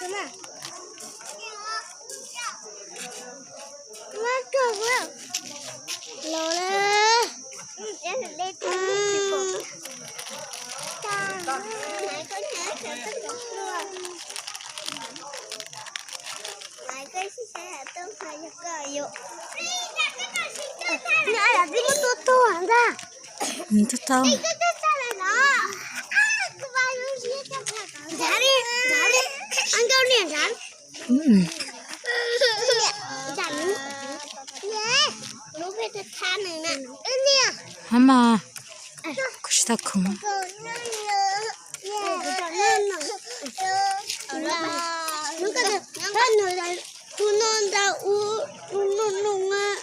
Los na. Nws tuag tau. Nrhav li, nrhav li, a nkauj niam nrhav. Hab mas, kuv tsis tau khoom. Tus no ntag, ub, ub, noog noog a.